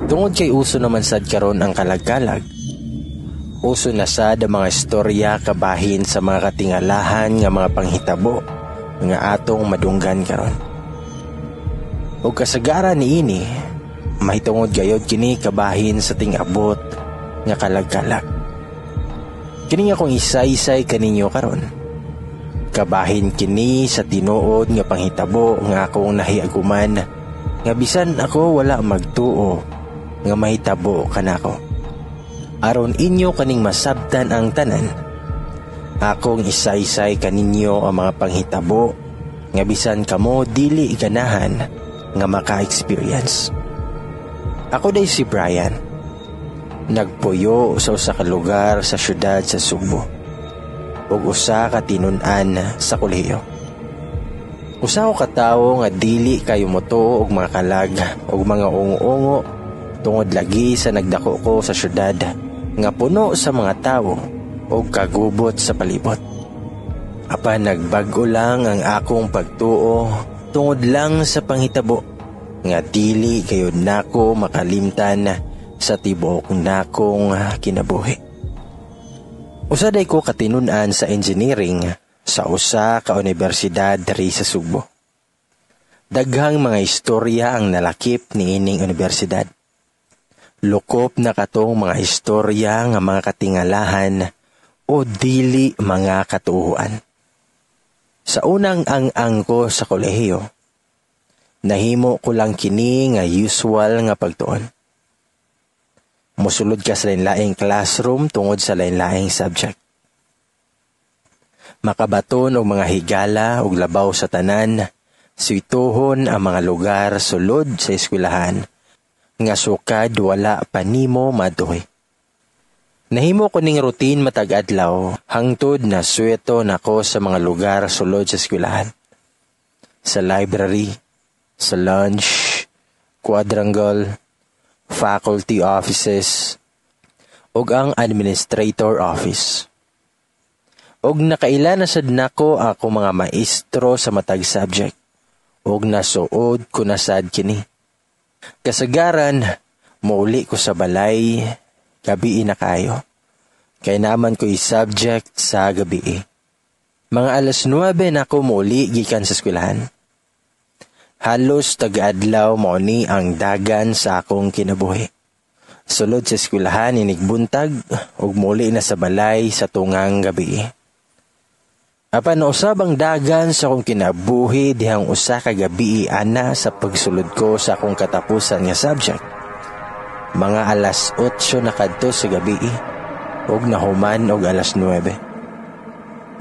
Tungod kay uso naman sad karon ang kalag-kalag, uso na sad ang mga istorya kabahin sa mga katingalahan nga mga panghitabo nga atong madunggan karon. Ug kasagaran niini, mahitungod gayod kini kabahin sa ting-abot nga kalag-kalag. Kini nga akong isaysay kaninyo karon, kabahin kini sa tinuod nga panghitabo nga akong nahiaguman nga bisan ako wala magtuo nga mahitabo kanako. Aron inyo kaning masabtan ang tanan, akong isaysay kaninyo ang mga panghitabo nga bisan kamo dili ganahan nga maka-experience. Ako diay si Brian. Nagpuyo sa usa ka lugar sa syudad sa Sugbo ug usa ka tinun-an sa kolehiyo. Usa ko ka tawo nga dili kayo motuo og mga kalag ug mga ungo-ungo tungod lagi sa nagdako ko sa syudad nga puno sa mga tawo ug kagubot sa palibot. Apan nagbag-o lang ang akong pagtuo tungod lang sa panghitabo nga dili kayo nako makalimtan sa tibuok nakong kinabuhi. Usa diay ko katinun-an sa engineering sa usa ka unibersidad diri sa Sugbo. Daghang mga istorya ang nalakip niining unibersidad. Lukop na katong mga istorya nga mga katingalahan o dili mga katuohan. Sa unang ang-ang ko sa kolehiyo, nahimo ko lang kini nga usual nga pagtuon. Musulod ka sa lain-laing classroom tungod sa lain-laing subject. Makabaton og mga higala ug labaw sa tanan, swituhon ang mga lugar sulod sa eskwelahan nga sukad wala pa nimo maadtoy. Nahimo ko ning routine matag adlaw hangtod na sweto nako sa mga lugar sulod sa eskwelahan. Sa library, sa lunch, quadrangle, faculty offices, ug ang administrator office. Og nakaila na sad nako ako mga maestro sa matag subject. Og nasuod ko na sad kini. Kasagaran, muuli ko sa balay, gabi na kayo. Kay naman ko subject sa gabi. Mga 9:00 na ako muuli gikan sa eskwelahan. Halos taga-adlaw mao ni ang dagan sa akong kinabuhi. Sulod sa eskwelahan inig buntag ug muuli na sa balay sa tungang gabi. Apan nausab ang dagan sa akong kinabuhi dihang usa ka gabi ana sa pagsulod ko sa akong katapusan nga subject. Mga 8:00 na kadto sa gabi ug nahuman og 9:00.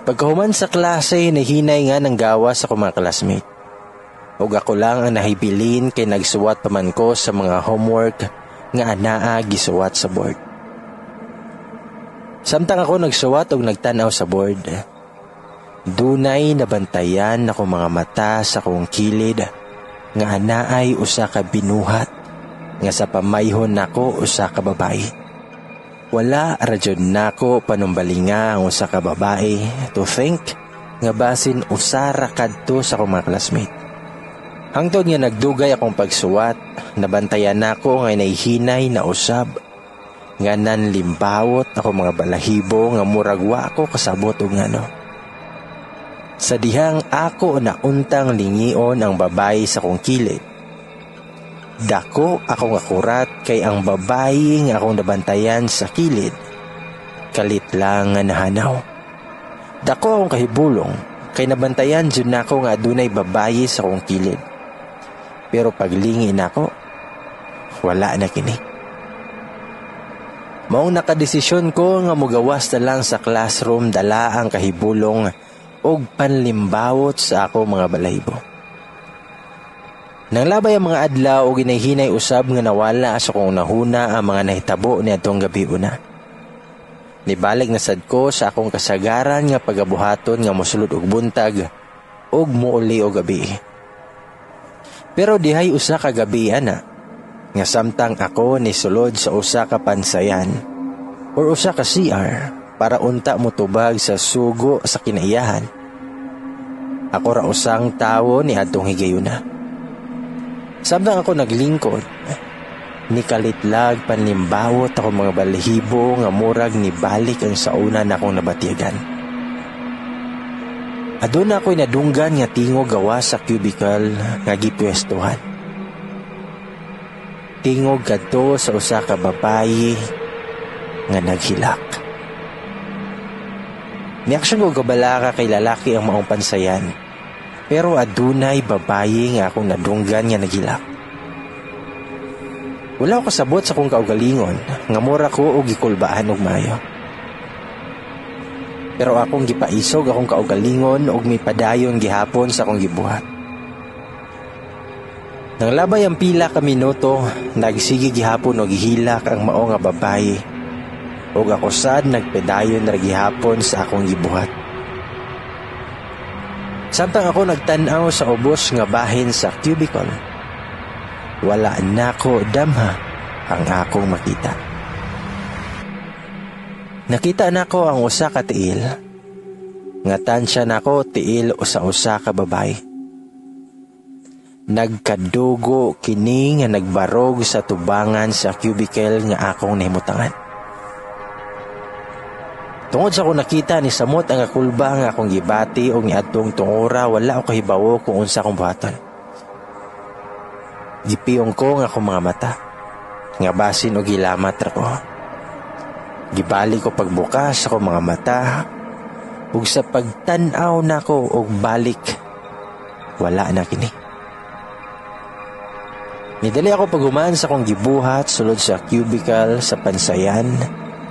Pagkahuman sa klase, nahinay nga ng gawas sa akong mga classmate. Ug ako lang ang nahibilin kay nagsuwat pa man ko sa mga homework nga anaa gisuwat sa board. Samtang ako nagsuwat og nagtan-aw sa board, dunay nabantayan ako mga mata sa akong kilid nga anaay usa ka binuhat nga sa pamayhon nako usa ka babae. Wala ra jud nako panumbalinga ang usa ka babae to think nga basin usa ra kadto sa akong mga classmate. Hangtod nga nagdugay akong pagsuwat, nabantayan nako nga nahihinay na usab nga nanlimbawot ako mga balahibo nga murag wa ko kasabot og ngano. Sa dihang ako na untang lingion ang babae sa kong kilid, dako akong akurat kay ang babae nga akong nabantayan sa kilid, kalit lang nga nahanaw. Dako akong kahibulong kay nabantayan jud nako nga adunay babae sa akong kilid. Pero paglingi nako, wala na kini. Maong nakadesisyon ko nga mugawas na lang sa classroom dala ang kahibulong og panlimbawot sa ako mga balahibo. Nang labay ang mga adlaw og ginahinay usab nga nawala sa akong nahuna ang mga nahitabo niadtong gabi una. Nibalik na sad ko sa akong kasagaran nga pagabuhaton nga mosulod og buntag og muuli og gabi. Pero dihay usa ka gabi ana nga samtang ako ni sulod sa usa ka pansayan or usa ka CR para unta motubag sa sugo sa kinaiyahan. Ako ra usang tawo ni adtong higayuna. Samtang ako naglingkod, Nikalitlag panlimbawot ako mga balahibo nga murag nibalik ang sauna na akong nabatyagan. Aduna ako'y nadunggan nga tingog gawas sa cubicle nga gipwestuhan. Tingog kadto sa usa ka babayi nga naghilak. Niaksyon ko kabalaka kay lalaki ang maong pansayan. Pero adunay babayi nga akong nadunggan nga naghilak. Wala ko kasabot sa akong kaugalingon nga mura ko og gikulbaan og maayo. Pero akong gipaisog akong kaugalingon og mipadayon gihapon sa akong gibuhat. Nang labay ang pila ka minuto, nagsige gihapon og gihilak ang mao nga babayi. Og ako sad nagpedayon ra gihapon sa akong gibuhat. Samtang ako nagtan-aw sa ubos nga bahin sa cubicle, wala nako damha ang akong makita. Nakita nako ang usa ka tiil. Nga tansya nako tiil usa usa ka babayi. Nagkadugo kini nga nagbarog sa tubangan sa cubicle nga akong nahimutangan. Tungod sa akong nakita ni samot ang kakulba nga akong gibati og niadtong tungura, wala ako kahibawo kung unsa akong buhaton. Gipiyong ko nga akong mga mata, nga basin og gilamat ra ko. Gibali ko pagbukas akong mga mata, ug sa pagtan-aw nako og balik, wala na kini. Nidali ako paghuman sa akong gibuhat sulod sa cubicle sa pansayan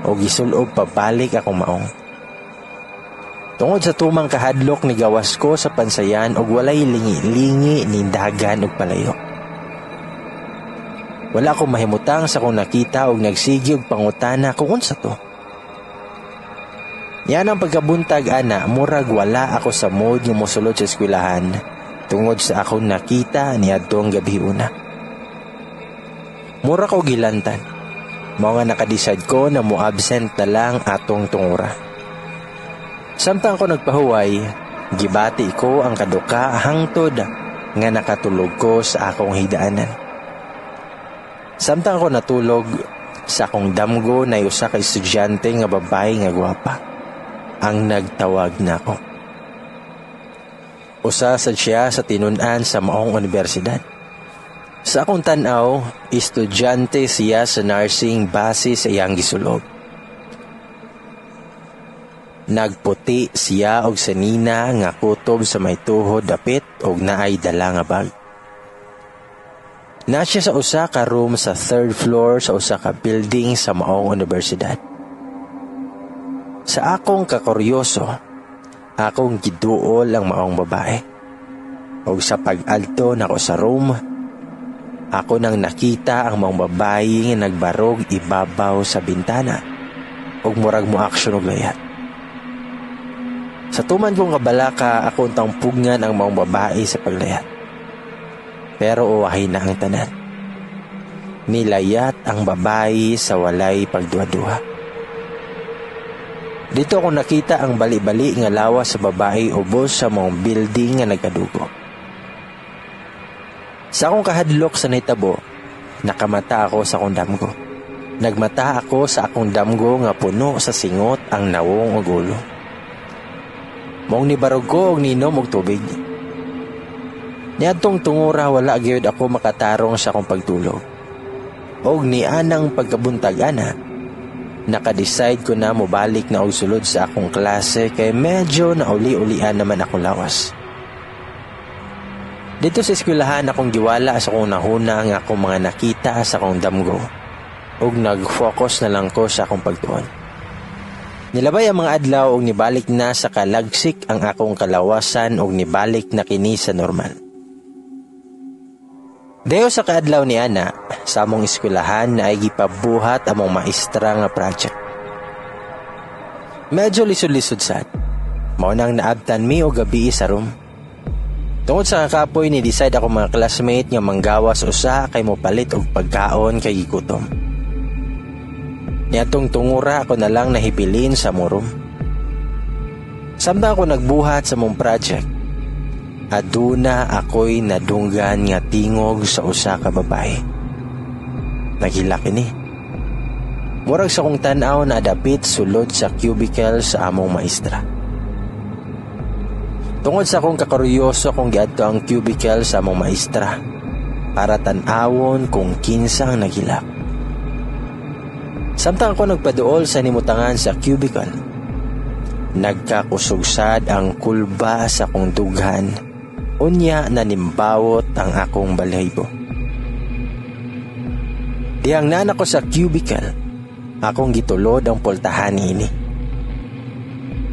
o gisulob pabalik akong maong. Tungod sa tumang kahadlok ni gawas ko sa pansayan og walay lingi-lingi nindagan og palayo. Wala akong mahimutang sa akong nakita og nagsigi og pangutana kung unsa to. Yan ang pagkabuntag ana, murag wala ako sa mood nga mosulod sa eskwelahan tungod sa akong nakita niadtong gabi una. Mura ko gilantan. Mao nga nakadecide ko na mo-absent na lang atong tungura. Samtang ako nagpahuway, gibati ko ang kaduka hangtod nga nakatulog ko sa akong higdaanan. Samtang ako natulog, sa akong damgo na usa ka estudyante nga babae nga gwapa ang nagtawag nako. Usa sad siya sa tinun-an sa maong unibersidad. Sa akong tan-aw, estudyante siya sa nursing base sa iyang gisulob. Nagputi siya og sanina nga kutob sa may tuhod dapit og naay dala nga bag. Na siya sa usa ka room sa third floor sa usa ka building sa maong unibersidad. Sa akong kakuryoso, akong giduol ang maong babae. Og sa pag-adto nako sa room, ako nang nakita ang maong babae nga nagbarog ibabaw sa bintana og murag mo aksyon og layat. Sa tuman kong kabalaka, ako untang pugnan ang maong babae sa paglayat. Pero uwahay na ang tanan. Nilayat ang babae sa walay pagduha-duha. Dito ako nakita ang bali-bali nga lawas sa babae ubos sa maong building nga nagkadugo. Sa akong kahadlok sa nahitabo, nakamata ako sa akong damgo. Nagmata ako sa akong damgo nga puno sa singot ang nawong ug ulo. Maong nibarog ko og ninom og tubig. Niadtong tungura wala gyud ako makatarong sa akong pagtulog. Og nianang pagkabuntag ana, naka-decide ko na mobalik na og sulod sa akong klase kay medyo nauli-ulian naman akong lawas. Dito sa eskwelahan akong giwala sa akong nahuna nga akong mga nakita sa akong damgo ug nag-focus na lang ko sa akong pagtuon. Nilabay ang mga adlaw ug nibalik na sa kalagsik ang akong kalawasan ug nibalik na kini sa normal. Dayo sa kaadlaw ni ana, sa among eskwelahan na ay gipabuhat among maestra nga project. Medyo lisod-lisod sad. Mao nang naabtan mi og gabi sa room. Tungod sa kakapoy ni decide ako mga classmate nga manggawas usa kay mopalit og pagkaon kay gigutom. Niadtong tungura ako na lang nahibilin sa room. Samtang ako nagbuhat sa mong project, aduna ako'y nadunggan nga tingog sa usa ka babae. Naghilak ini. Murag sa kong tan-aw na adapit sulod sa cubicle sa among maestra. Tungod sa akong kakuryoso, kong giadto ang cubicle sa among maestra para tan-awon kung kinsa ang naghilak. Samtang ako nagpaduol sa nimutangan sa cubicle, nagkakusugsad ang kulba sa akong dughan, unya nanimbawot ang akong balahibo. Dihang naa ko sa cubicle, akong gitulod ang pultahan ini.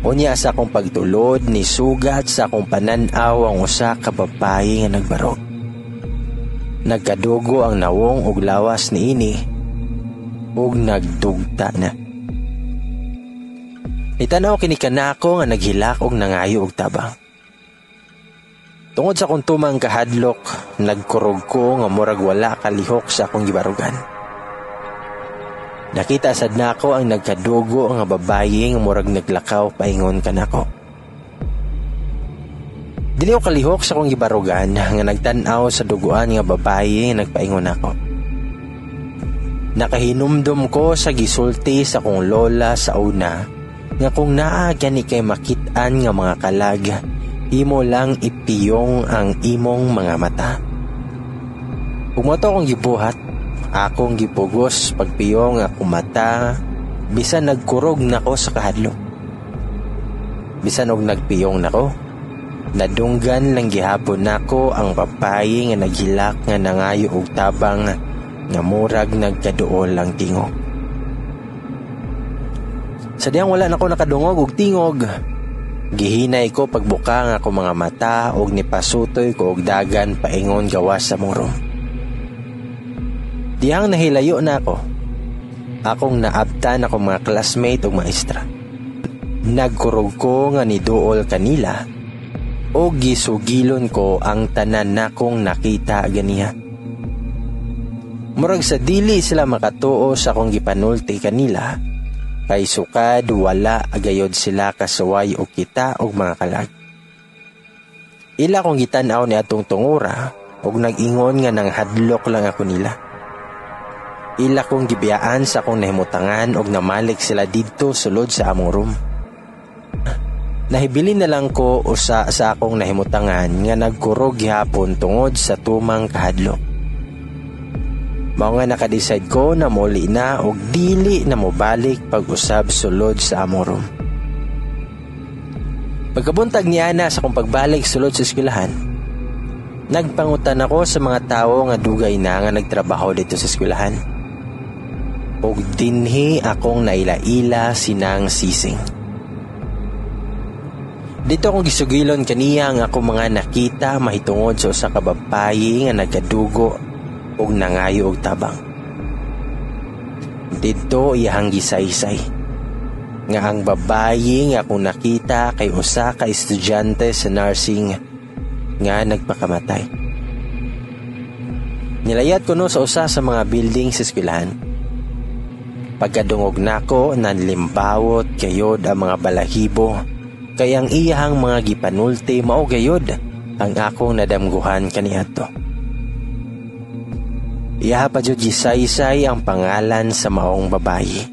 Unya sa akong pagtulod, ni sugat sa akong pananaw ang usa ka babaye nga nagbarog. Nagkadugo ang nawong ug lawas niini ug nagdugta na. Nitanaw kini kanako nga naghilak og nangayo og tabang. Tungod sa akong tumang kahadlok, nagkurog ko nga murag wala kalihok sa akong gibarugan. Nakita sad nako ang nagkadugo nga babaye nga murag naglakaw paingon kanako. Dili ko kalihok sa akong gibarugan nga nagtan-aw sa duguan nga babaye nga nagpaingon nako. Nakahinumdum ko sa gisulti sa akong lola sa una nga kung naa gani kay makit-an nga mga kalag, imo lang ipiyong ang imong mga mata. Ug mao to akong gibuhat, akong gipugos pagpiyong akong mata, bisan nagkurog nako sa kahadlok. Bisan og nagpiyong nako, nadunggan lang gihapon nako ang babaye nga naghilak nga nangayo og tabang nga murag nagkaduol ang tingog. Sa dihang wala nako nakadungog og tingog, gihinay ko pagbuka nga akong mga mata og nipasutoy ko og dagan paingon gawas sa murong. Dihang nahilayo na ako, akong naabtan akong mga classmate ug maestra. Nagkurog ko nga niduol kanila o gisugilon ko ang tanan nakong nakita ganiha. Murag sa dili sila makatuo sa akong gipanulti kanila, kay sukad wala agayod sila kasuway o kita og mga kalag. Ila kong gitan-aw ni atong tungura og nag-ingon nga nanghadlok lang ako nila. Ila kong gibiyaan sa akong nahimutangan og namalik sila didto sulod sa among room. Nahibilin na lang ko usa sa akong nahimutangan nga nagkurog gihapon tungod sa tumang kahadlok. Mao nga nakadecide ko na muli na og dili na mobalik pag-usab sulod sa among room. Pagkabuntag niya na sa akong pagbalik sulod sa eskwelahan, nagpangutan ako sa mga tawo nga dugay na nga nagtrabaho dito sa eskwelahan. Og dinhi akong naila-ila sinang sising. Dito akong gisugilon kaniya ang akong mga nakita mahitungod sa usa ka babaye nga nagkadugo og nangayo og tabang. Didto iyahang gisaysay nga ang babaye nga akong nakita kay usa ka estudyante sa nursing nga nagpakamatay. Nilayat ko no sa usa sa mga building sa eskwelahan. Pagkadungog nako, nanlimbawot gayod ang mga balahibo kay ang iyahang mga gipanulti mao gayod ang akong nadamguhan kaniadto. Iyaha pa jud gisaysay ang pangalan sa maong babaye.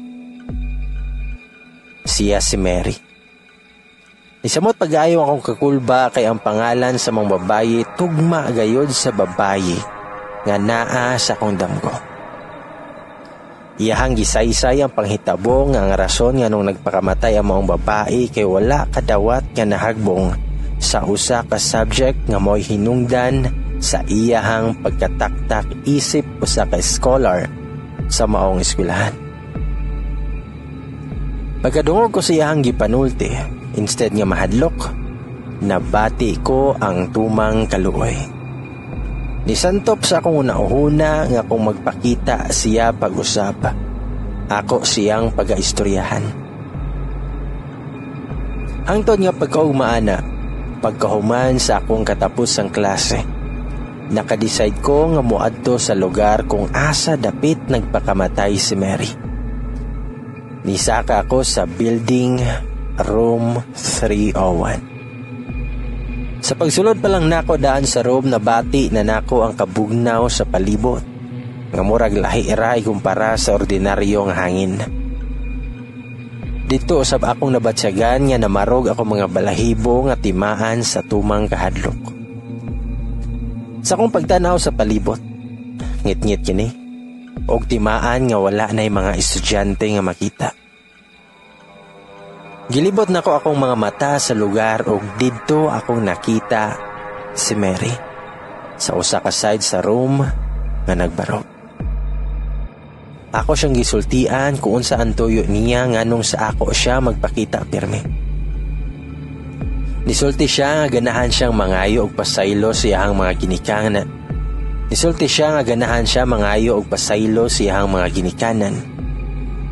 Siya si Mary. Nisamot pag-ayo akong kakulba kay ang pangalan sa maong babaye tugma gayod sa babaye nga naa sa akong damgo. Iyahang gisaysay ang panghitabo nga ang rason nga nung nagpakamatay ang maong babae kay wala kadawat nga nahagbong sa usa ka subject nga mo'y hinungdan sa iyahang pagkataktak isip usa ka scholar sa maong eskwelahan. Pagkadungog ko sa iyahang gipanulti, instead nga mahadlok, nabati ko ang tumang kaluoy. Nisantop sa akong unahuna nga kung magpakita siya pag-usap, ako siyang pag-aistoryahan. Hangtod nga pagkaugmaana, pagkahuman sa akong katapusang klase, nakadecide ko nga moadto sa lugar kung asa dapit nagpakamatay si Mary. Nisaka ako sa building room 301. Sa pagsulod pa lang nako daan sa room, nabati na nako ang kabugnaw sa palibot. nga murag lahi ra ikumpara sa ordinaryo nga hangin. Dito usab akong nabatsyagan nga namarog ako mga balahibo nga timaan sa tumang kahadlok. Sa akong pagtanaw sa palibot, ngit-ngit kini, og timaan nga wala na'y mga estudyante nga makita. Gilibot nako akong mga mata sa lugar og didto akong nakita si Mary sa usa ka side sa room nga nagbarog. Ako siyang gisultian kung unsa ang tuyo niya nganong sa ako siya magpakita pirmi. Nisulti siya nga ganahan siyang mangayo og pasaylo sa iyahang mga ginikanan. Nisulti siya nga ganahan siya mangayo og pasaylo sa iyahang mga ginikanan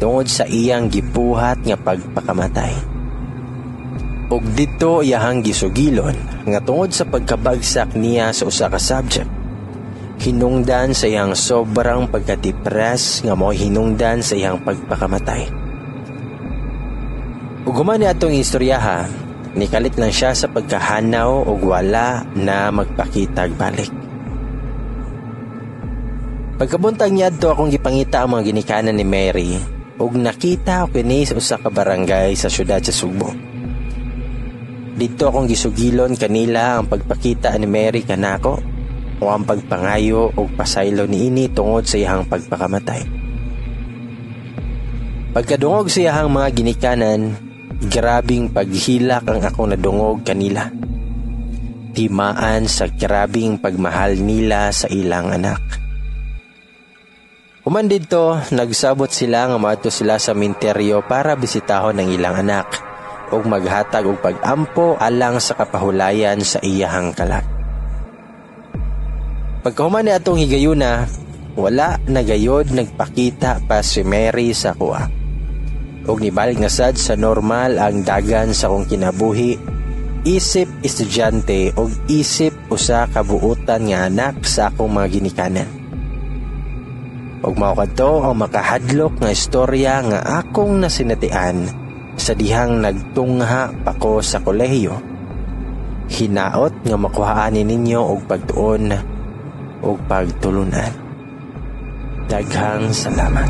tungod sa iyang gibuhat nga pagpakamatay. Ug didto iyahang gisugilon nga tungod sa pagkabagsak niya sa usa ka subject, hinungdan sa iyang sobrang pagka-depress nga mo'y hinungdan sa iyang pagpakamatay. Ug human ni atong istoryaha, nikalit lang siya sa pagkahanaw ug wala na magpakitag balik. Pagkabuntag niadto, akong gipangita ang mga ginikanan ni Mary ug nakita ko kini sa usa ka barangay sa syudad sa Sugbo. Didto akong gisugilon kanila ang pagpakita ni Mary kanako o ang pagpangayo og pasaylo niini tungod sa iyang pagpakamatay. Pagkadungog sa iyang mga ginikanan, grabing paghilak ang akong nadungog kanila. Timaan sa grabing pagmahal nila sa ilang anak. Human didto, nagsabot sila nga moadto sila sa sementeryo para bisitahon ang ilang anak ug maghatag og pag-ampo alang sa kapahulayan sa iyahang kalag. Pagkahuman ni atong higayuna, wala na gayod nagpakita pa si Mary sa akoa. Ug nibalik na sad sa normal ang dagan sa akong kinabuhi, isip estudyante ug isip usa ka buotan nga anak sa akong mga ginikanan. Ug mao kadto ang makahadlok nga istorya nga akong nasinatian sa dihang nagtungha pa ko sa kolehiyo. Hinaot nga makuhaan ninyo og pagtuon og pagtulunan. Daghang salamat.